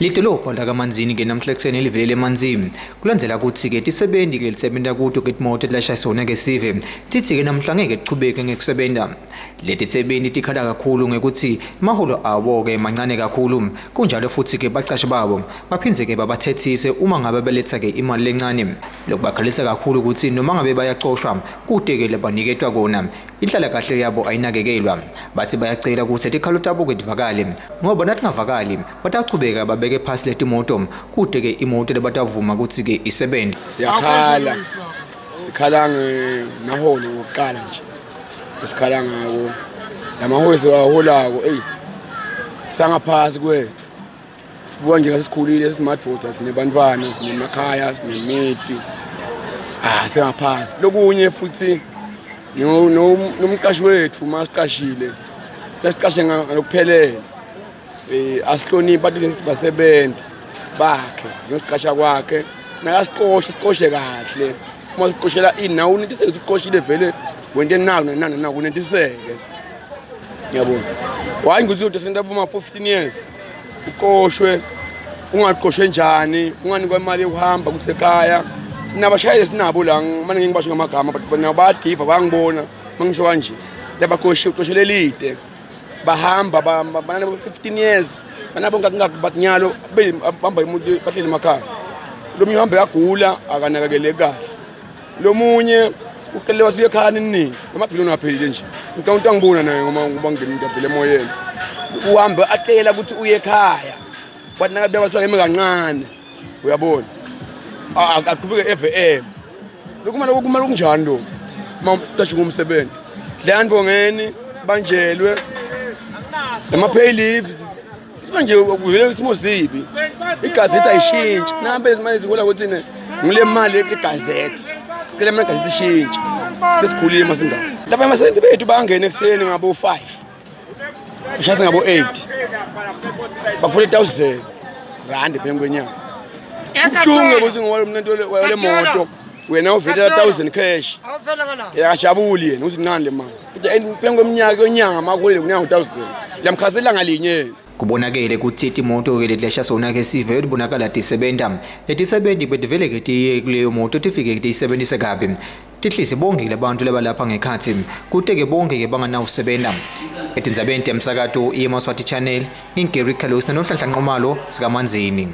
Lidolobha lakaManzini-ke namhla ekuseni livelele emanzini kulandzela kutsi-ke tisebenti-ke letisebenta kuto ke timoto lashayisona-ke sive titsi-ke namhla ngeke tichubeke ngekusebenta. Letisebenti tikhala kakhulu ngekutsi emaholo abo-ke mancane kakhulu kunjalo futhi-ke bacashi babo baphindze-ke babathethise uma ngabe beletsa-ke imali lencane. Lokubakhalisa kakhulu kutsi noma ngabe bayacoshwa kute-ke labaniketwa kona inhlalakahle yabo ayinakekelwa. Batsi bayacela kutsi tikhalo tabo-ke tivakale ngoba natingavakali batachubeka babeke phasi letimoto kute-ke imoto lebatavuma kutsi-ke isebente. Siyakhala sikhala ngemaholo wokuqala nje esikhala ngawo lamaholo siwaholako eyi sangaphasi kwethu sibuka nje kasikhulile simadvodza sinebantwana sinemakhaya sinemiti ah sengaphasi lokunye futhi nomqashi wethu uma siqashile sesiqashe ngalokuphelele eh asihloniphi bathi sithi basebenzi bakhe njengosiqasha kwakhe nakasiqoshe siqoshe kahle uma siqoshela ini nawe unetiseke ukuthi uqoshile vele wente naku nanaku naku unetiseke ngiyabona wayi ukuthi uzothi boma 15 years uqoshwe ungaqoshwe njani unganikwa imali yokuhamba kuthi ekhaya sinabashayeli sinabo la mane ngeke ngibasho ngamagama but nabo bayadiva bayangibona mangisho kanje labaqoshiwe uqoshele elide bahamba banabo 15 years banabo but nyalo bamba umuntu bahleli emakhaya lo munye uhambe yagula akanakakeleki kahle lo munye uqelele wasuye ekhaya niningi amabhiliyoni aphelile nje ngicabanga ukuthi angibona naye ngoba ngoba ngene umuntu avele emoyeni uhambe acela ukuthi uye ekhaya kwathi nakabuya kwathiwa eme kancane uyabona aqhubeke eve lokhu manje kumele kunjani lokhu uma uqashe ngomsebenzi dlani vongeni sibanjelwe ama-pay leaves manje kuvele isimo sibi igazethi ayishintshi nambe manje sikhola ukuthi ne ngile mali yegazethi sicela imali igazethi ishintshe sesikhulile masingaka laba amasenti bethu bangena ekuseni ngabo 5 ushase ngabo 8 bafuna 1000 rand phambi kwenyanga kubuhlungu ukuthi ngoba umuntu wale moto wena uvelela 1000 cash yakajabuli yena uthi ncane le mali phambi kweminyaka yonyanga makuholele kunyanga u-1000 lamkhasela ngalinye Kubonakele kutsi timoto-ke letilesha sona-ke sive tibonakala tisebenta. Letisebenti betivele-ke tiye kuleyo moto tifike tiyisebentise kabi. Tihlise bonkhe labantu labalapha ngekhatsi kute-ke bonkhe-ke banganawusebenta. Etindzabeni temsakato yeMaswati Channel, nginguGary Carlos naNonhlanhla Nxumalo sikaManzini.